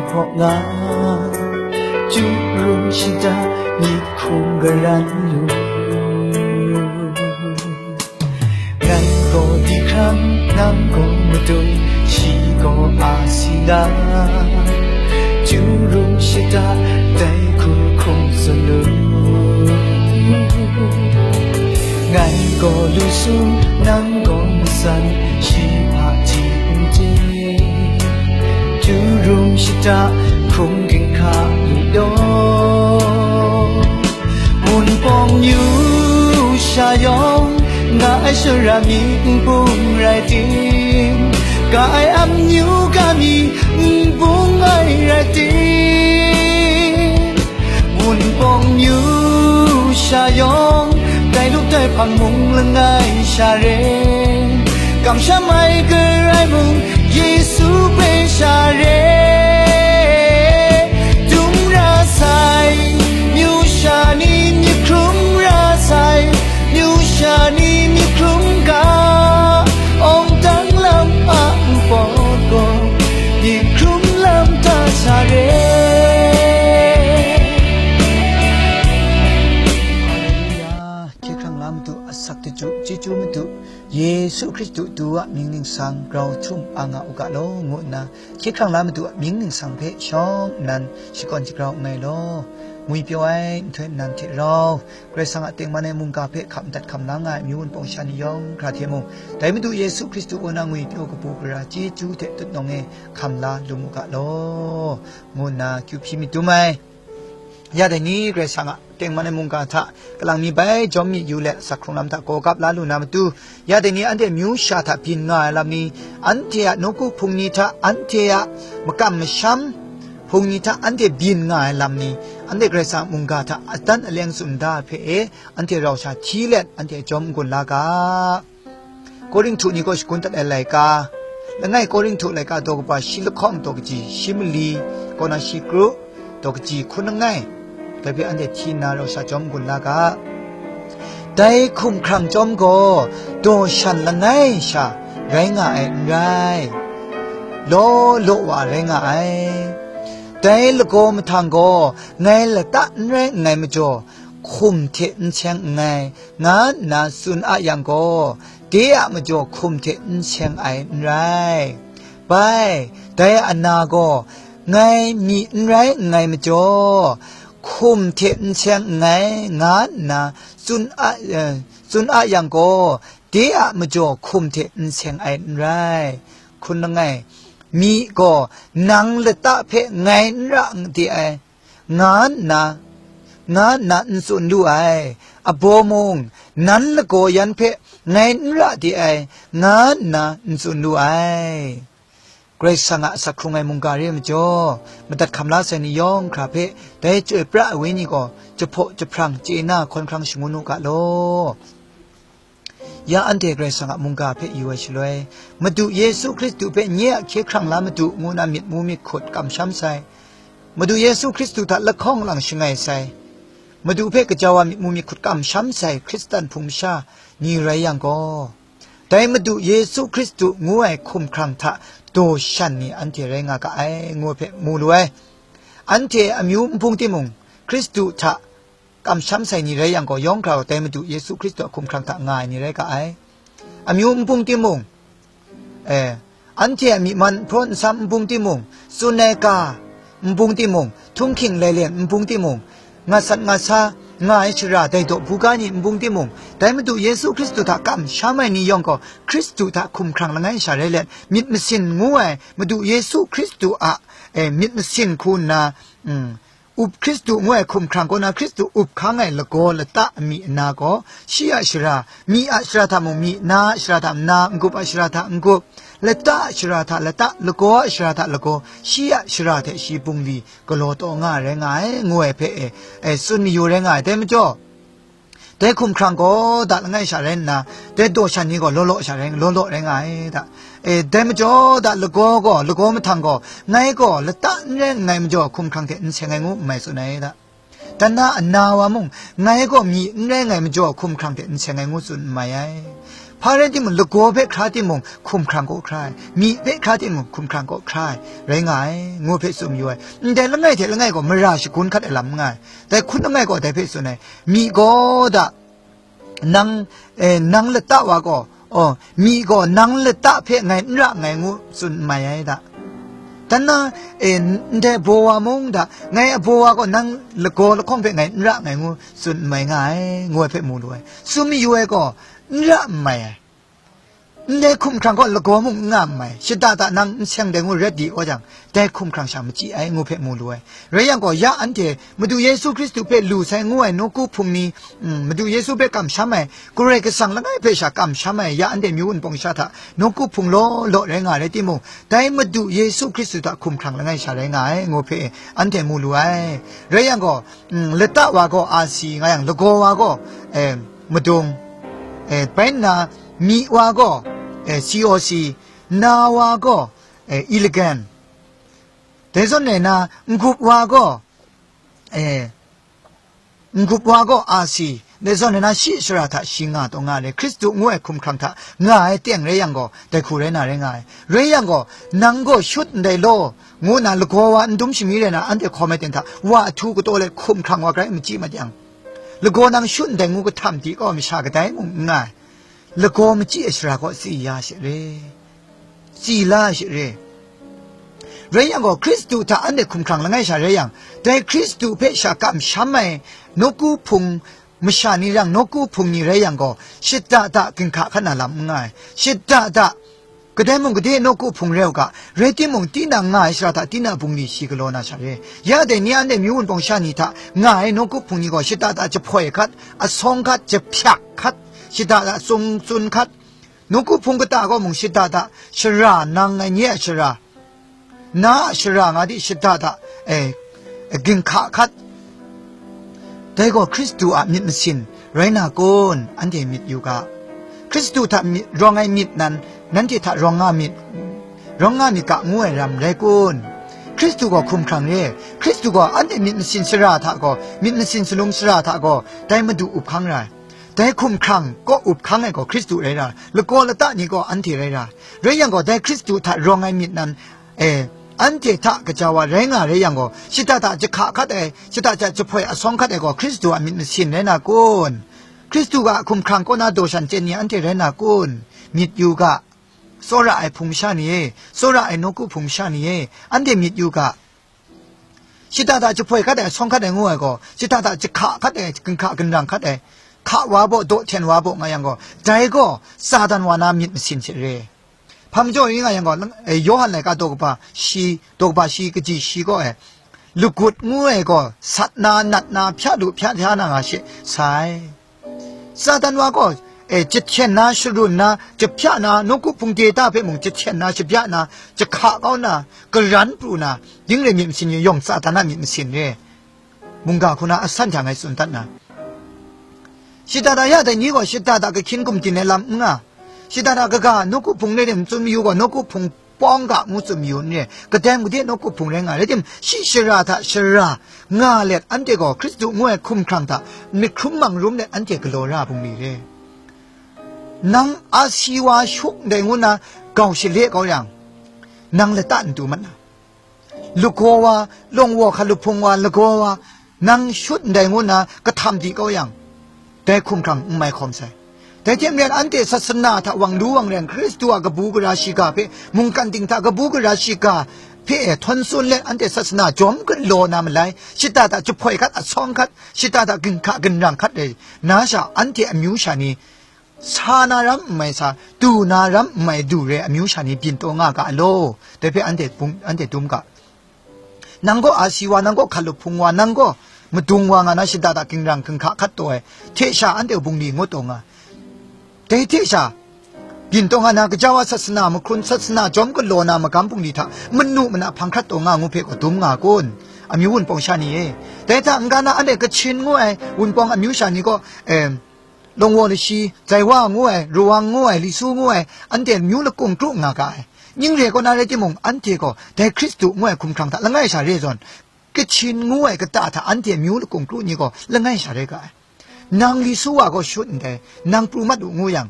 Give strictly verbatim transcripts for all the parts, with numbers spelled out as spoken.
Hkaw nga, chyu rum shada myit hkrum garan lu. Ngai gaw di hkram, nang gaw madung, shi gaw a si la. Chyu rum shada dai hku hkrum tsun lu. Ngai gaw lu sung, nang gaw matsan, shi hpaji n chye. Chyu rum shada hkrum ginhka lu daw. Wunpawng myu sha yawng, nga ai shara mi nbung rai tim, ga ai amyu ga mi nbung ai rai tim, Wunpawng myu sha yawng, dai lup dai hpang mung langai sha re, kamsham ai Karai mung Yesu hpe sha re. Dum ra sai, myu sha ni myit hkrum ra sai, myu sha ni myit hkrum ga, awng dang lam a npawt gaw, myit hkrum lam ta sa re. Hkye hkrang la Madu a asak chyeju, chyeju Madu, Yesu Hkristu tu a mying ningsang grau htum a nga u ga law, ngu nna hkye hkrang la Madu a mying ningsang hpe shawng nnan shakawn shagrau nngai law, ngwipyaw ai nhtoi nnan hte rau, Karai Kasang a tengman ai mungga hpe hkap madat hkam la nga ai amyu wunpawng sha ni yawng hkra hte mung, dai Madu Yesu Hkristu kaw na ngwipyaw kabu gara chyeju hte tutnawng e hkam la lu mu ga law, ngu nna kyu hpyi myit dum ai. Ya dai ni Karai Kasang a tengman ai mungga hta kalang mi bai jawm mi yu let, asak hkrung lam hta gaw gap la lu na matu, ya dai ni anhte amyu sha hta byin nga ai lam ni, anhte a nawku hpung ni hta, anhte a makam masham hpung ni hta anhte byin nga ai lam ni, anhte Karai Kasang a mungga hta adan aleng tsun da ai hpe e, anhte rau sha hti let, anhte jawm n-gun la ga. Korinhtu ni kaw shagun dat ai laika, langai Korinhtu laika daw kaba shi lahkawng daw kaji shi mali, kaw na shi kru, daw kaji hkun langai, dai hpe anhte hti nna rau sha jawm n-gun la ga. Dai hkum hkrang chyawm gaw daw shan langai sha rai nga ai n rai, law law wa rai nga ai. Dai lagaw mahtang gaw ngai lata n rai nngai majaw, hkum hte n seng nngai, nga nna tsun a yang gaw, de a majaw hkum hte n seng ai n rai. Bai, dai ana gaw, ngai myi n rai nngai majaw, hkum hte n seng nngai, nga nna tsun a, eh, tsun a yang gaw, de a majaw hkum hte n seng ai n rai. Hkun langai, myi gaw nang lata hpe ngai n ra de ai, nga nna, nga nna n tsun lu ai. Abaw mung, nan lagaw yan hpe ngai n ra de ai, nga nna n tsun lu ai. Karai Kasang a asak hkrung ai mungga re ai majaw, madat hkam la sai ni yawng hkra hpe, dai Chyoi pra ai Wenyi gaw jahpaw jahprang chye na hkawn hkrang shangun u ga law. Ya anhte Karai Kasang a mungga hpe yu ai shaloi, Madu Yesu Hkristu hpe nye a hkye hkrang la Madu ngu na myit mu myit hkut kamsham sai, Madu Yesu Hkristu hta lahkawng lang shangai sai, Madu hpe gaja wa myit mu myit hkut kamsham sai Hkristan hpung masha ni rai yang gaw, dai Madu Yesu Hkristu ngu ai hkum hkrang hta daw shan ni anhte rai nga ga ai, ngu hpe mu lu ai. Anhte amyu nbung timung, Hkristu hta kamsham sai ni rai yang gaw, yawng hkra gaw dai Madu Yesu Hkristu a hkum hkrang hta nga ai ni rai ga ai. Amyu nbung timung, eh, anhte a myi man nhpraw nsam nbung timung, tsun ai ga nbung timung, htunghking lailen nbung timung, nga sat nga sa nga ai shara dai daw buga ni nbung timung, dai Madu Yesu Hkristu hta kamsham ai ni yawng gaw, Hkristu hta hkum hkrang langai sha rai let, myit masin ngu ai Madu Yesu Hkristu a, eh, myit masin hku nna, mm, up Hkristu ngu ai hkum hkrang kaw na Hkristu up hkang ai lagaw lata a myi na gaw, shi a shara, myi a shara hta mung myi, na a shara hta na, n-gup a shara hta n-gup, lata a shara hta lata, lagaw a shara hta lagaw, shi a shara hte shi bungli galaw taw nga ai rai nga ai, ngu ai hpe e, e, tsun mayu rai nga ai. Dai majaw, dai hkum hkrang gaw da langai sha rai nna, dai daw shan ni gaw law law sha rai, law law rai nga ai da. E, dai majaw da lagaw gaw, lagaw mahtang gaw, ngai gaw lata n rai nngai majaw hkum hkrang hte n seng ai ngu n mai tsun ai da. Dan na ana wa mung, ngai gaw myi n rai nngai majaw hkum hkrang hte n seng ai ngu tsun n mai ai. Hpa rai timung, lagaw hpe hkra timung, hkumhkrang kaw hkra ai, myi hpe hkra timung, hkumhkrang kaw hkra ai, rai nga ai, ngu hpe tsun yu ai. Ndai langai hte langai gaw mara shagun hkat ai lam n nga ai. Dai hkun langai gaw dai hpe tsun ai, myi gaw da, nang, eh, nang lata wa gaw, oh, myi gaw nang lata hpe ngai n ra nngai ngu tsun mai ai da. Dan na, eh, ndai baw wa mung da, ngai a baw wa gaw nang lagaw lahkawng hpe ngai n ra nngai ngu tsun mai nga ai, ngu ai hpe mu lu ai. Tsun mayu ai gaw, n ra n mai ai. Ndai hkumhkrang gaw lagaw mung n nga n mai, shada da nang n seng dai ngu ret di wa jang, dai hkumhkrang sha machyi ai ngu hpe mu lu ai. Rai yang gaw, ya anhte Madu Yesu Hkristu hpe lu sai ngu ai nawku hpung ni, mm, Madu Yesu hpe kamsham ai, Karai Kasang langai hpe sha kamsham ai, ya anhte myu wunpawng sha hta nawku hpung law law rai nga rai timung, dai Madu Yesu Hkristu hta hkumhkrang langai sha rai nga ai ngu hpe anhte mu lu ai. Rai yang gaw, mm, lata wa gaw A C nga yang, lagaw wa gaw, eh, madung, eh, bai nna, myi wa gaw, eh, C O C, na wa gaw, eh, iligan. Dai zawn rai nna, n-gup wa gaw, eh, n-gup wa gaw A C. Dai zawn rai nna, shi shara hta shi nga taw nga re, Hkristu ngu ai hkumhkrang hta nga ai teng rai yang gaw, dai hku rai na rai nga ai. Rai yang gaw, nang gaw shut ndai law, ngu nna lagaw wa n dum shami rai na, anhte hkawm ai ten hta, wa ahtu kataw let hkumhkrang wa grai machyi mat yang, lagaw nang shut ndai ngu kahtam di kaw masha kadai mung n nga ai. Lagaw machyi ai shara kaw tsi ya she re, tsi la she re. Rai yang gaw, Hkristu hta anhte hkumhkrang langai sha rai yang, dai Hkristu hpe sha kamsham ai nawku hpung masha ni rang, nawku hpung ni rai yang gaw, shada da ginhka hkan na lam n nga ai. Shada da, kadai mung gade nawku hpung rai u ga, rai timung, tinang nga ai shara hta tinang bungli shi galaw na sha re. Ya dai ni anhte myu wunpawng sha ni hta nga ai nawku hpung ni gaw, shada da jahpoi hkat, asawng hkat, jahpyak hkat, shada da tsun tsun hkat, nawku hpung kata gaw mung shada da, shara nang ai nye a shara, na a shara nga di shada da, eh, ginhka hkat. Dai gaw Hkristu a myit masin rai na kun, anhte myit yu ga. Hkristu hta myit, rawng ai myit nan, nanhte hta rawng nga myit, rawng nga myit ga ngu ai ram rai kun? Hkristu gaw hkumhkrang re. Hkristu gaw anhte myit masin shara hta gaw, myit masin salum shara hta gaw, dai Madu up hkang ra ai. Dai hkumhkrang kaw up hkang ai gaw Hkristu rai ra, lagaw lata ni gaw anhte rai ra. Rai yang gaw, dai Hkristu hta rawng ai myit nan, e, anhte hta kaja wa rai nga rai yang gaw, shada da jahka hkat ai, shada da jahpoi asawng hkat ai gaw Hkristu a myit masin rai na kun? Hkristu a hkumhkrang kaw na daw shan chyen ni anhte rai na kun? Myit yu ga, tsawra ai hpung masha ni e, tsawra ai nawku hpung masha ni e, anhte myit yu ga. Shada da jahpoi hkat ai, asawng hkat ai ngu ai gaw, shada da jahka hkat ai, ginhka ginrang hkat ai, hka wa baw, daw hten wa baw nga yang gaw, dai gaw Satan wa na myit masin hte re. Hpa majaw yu nga yang gaw, lang-, e, Yawhan laika daw kaba shi, daw kaba shi, kaji shi gaw, e, lagut ngu ai gaw, sat na, nat na, hpya lu, hpya hta na nga she sai. Satan wa gaw, e, jahten na, sharun na, jahpya na, nawku hpung de ta hpe mung jahten na, shabya na, jahka kau na, karan pru na, ding re myit masin yawng Satan a myit masin re. Mungga hku na asan hta ngai tsun dat na, shada da ya dai ni gaw shada da kahkyin gumdin ai lam n nga, shada da kaga nawku hpung rai tim tsun mayu gaw, nawku hpung pawng ga ngu tsun mayu n re, kadai mung de nawku hpung rai nga rai tim, shi shara hta shara nga let, anhte gaw Hkristu ngu ai hkumhkrang hta myit hkrum mang rum let, anhte galaw ra bungli re. Nang asi wa shuk ndai ngu na gau shale kau yang, nang lata n tu mat na? Lagaw wa, lawng wa, hkalup hpung wa, lagaw wa, nang shut ndai ngu na kahtam di kau yang, dai hkumhkrang n mai hkawm sai. Dai hte maren anhte sasana hta wang lu wang reng, Hkristu a kabu gara shiga hpe, mungkan ting hta kabu gara shiga hpe e htawn tsun let, anhte sasana jawm galaw na malai, shada da jahpoi hkat, asawng hkat, shada da ginhka ginrang hkat re, na sha anhte amyu sha ni, sa na ram n mai sa, du na ram n mai du re, amyu sha ni byin taw nga ga law, dai hpe anhte bung, anhte dum ga. Nang gaw asi wa, nang gaw hkalup hpung wa, nang gaw madung wa nga na shada da ginrang ginhka hkat taw ai hte sha, anhte bungli ngut taw nga. Dai hte sha, byin taw nga na, gaja wa sasana mahkrun, sasana jawm galaw na magam bungli hta manu mana hpang hkrat taw nga ngu hpe gaw dum nga kun, amyu wunpawng sha ni e? Dai hta n-ga na, anhte Kachin ngu ai wunpawng amyu sha ni gaw, em, Lawng wa lashi, Zaiwa ngu ai, Rawang ngu ai, Li Su ngu ai, anhte myu lakung kru nga ga ai. Ning re kaw na rai timung, anhte gaw dai Hkristu ngu ai hkumhkrang hta langai sha re zawn, Kachin ngu ai kata hta anhte myu lakung kru ni gaw langai sha re ga ai. Nang Li Su wa gaw shut ndai, nang pru mat u ngu yang,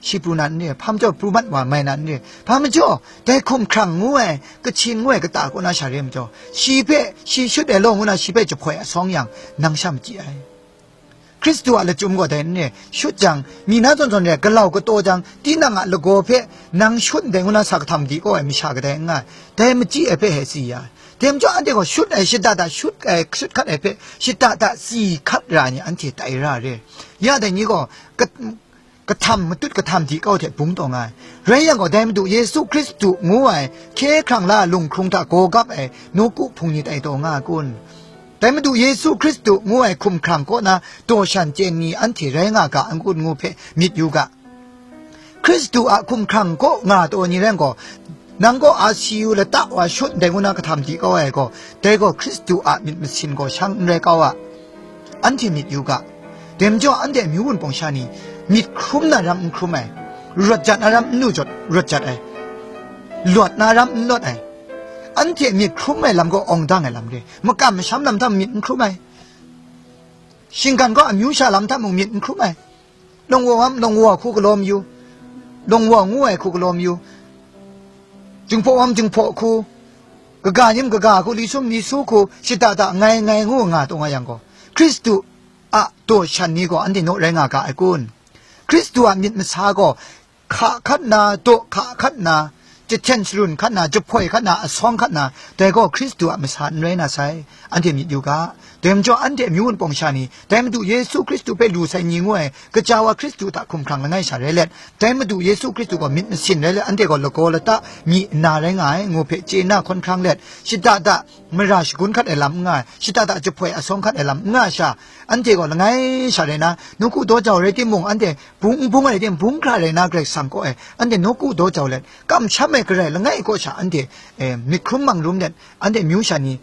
Shi pru na n re, hpa majaw pru mat wa mai na n re, hpa majaw, dai hkumhkrang ngu ai, kachin ngu ai kata kaw na sha re majaw, shi hpe, shi shut ai law ngu na shi hpe jahpoi asawng yang, nang sha machyi ai. Hkristu a lachyum gaw dai n re, shut jang, mi na zawn zawn re, galau kataw jang, tinang a lagaw hpe, nang shut ndai ngu na sa kahtam di kaw ai masha kadai n nga ai, dai machyi ai hpe he si ya ai. Dai majaw anhte gaw shut ai shada da shut ai, shut hkat ai hpe, shada da si hkat ra ai ni anhte tai ra re. Ya dai ni gaw, ka-, kahtang matut kahtam di kau hte bung taw nga ai. Rai yang gaw, dai Madu Yesu Hkristu ngu ai hkye hkrang la ai lunghkrung hta gaw gap ai nawku hpung ni tai taw nga ai kun? Dai Madu Yesu Hkristu ngu ai hkumhkrang kaw na daw shan chyen ni anhte rai nga ga n kun ngu hpe myit yu ga. Hkristu a hkumhkrang kaw nga taw ni rai gaw, nang gaw I C U lata wa shut ndai ngu na kahtam di kau ai gaw, dai gaw Hkristu a myit masin gaw shang n rai kau a. Anhte myit yu ga. Dai majaw anhte amyu wunpawng sha ni myit hkrum na ram n hkrum ai, rawt jat na ram n lu jat, rawt jat ai, lawt na ram n lawt ai, anhte myit hkrum ai lam gaw awng dang ai lam re, makam masham lam hta myit n hkrum ai, shinggan gaw amyu sha lam hta mung myit n hkrum ai, lawng wa lam lawng wa hku galaw mayu, lawng wa ngu ai hku galaw mayu, jinghpaw lam jinghpaw hku, kaga nim kaga hku, li sum li su hku, shada da ngai ngai ngu nga taw nga yang gaw, Hkristu a daw shan ni gaw anhte naw rai nga ga ai kun? Hkristu a myit masa gaw hka hkat na, daw hka hkat na, jahten sharun hkat na, jahpoi hkat na, asawng hkat na, dai gaw Hkristu a masa n rai na sai, anhte myit yu ga. Dai majaw anhte amyu wunpawng sha ni, dai Madu Yesu Hkristu hpe lu sai ni ngu ai, kaja wa Hkristu hta hkumhkrang langai sha rai let, dai Madu Yesu Hkristu gaw myit masin rai let, anhte gaw lagaw lata myi nna rai nga ai, ngu hpe chye na hkawn hkrang let, shada da mara shagun hkat ai lam n nga ai, shada da jahpoi asawng hkat ai lam n nga ai sha, anhte gaw langai sha rai na, nawku daw jau rai timung, anhte bung n bung ai rai timung, bung hkra rai na Karai Kasang kaw e, anhte nawku daw jau let, kamsham ai garai langai kaw sha, anhte, eh, myit hkrum mang rum let, anhte amyu sha ni,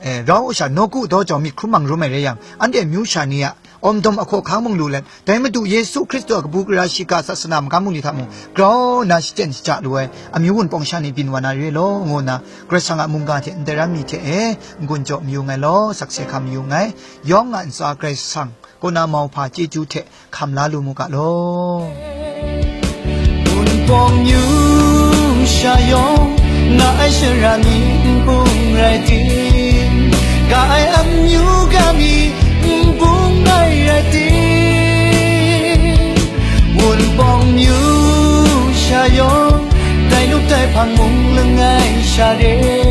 eh, rau sha nawku daw jau myit hkrum mang rum ai rai yang, anhte amyu sha ni a awm dawm ahkaw hkang mung lu let, dai Madu Yesu Hkristu a kabu gara shiga sasana magam mung ni hta mung grau nna shachyen shaja lu ai amyu wunpawng sha ni byin wa na re law, ngu nna Karai Kasang a mungga hte ndai ram mi hte e n-gun jaw mayu nngai law, sakse hkam mayu nngai. Yawng a ntsa Karai Kasang kaw na mauhpa chyeju hte hkam la lu mu ga law. Wunpawng yu sha yawng, nga ai shara ni nbung rai tim, ga ai amyu ga mi nbung ai rai tim, wunpawng yu sha yawng, dai nup dai hpang mung langai sha re.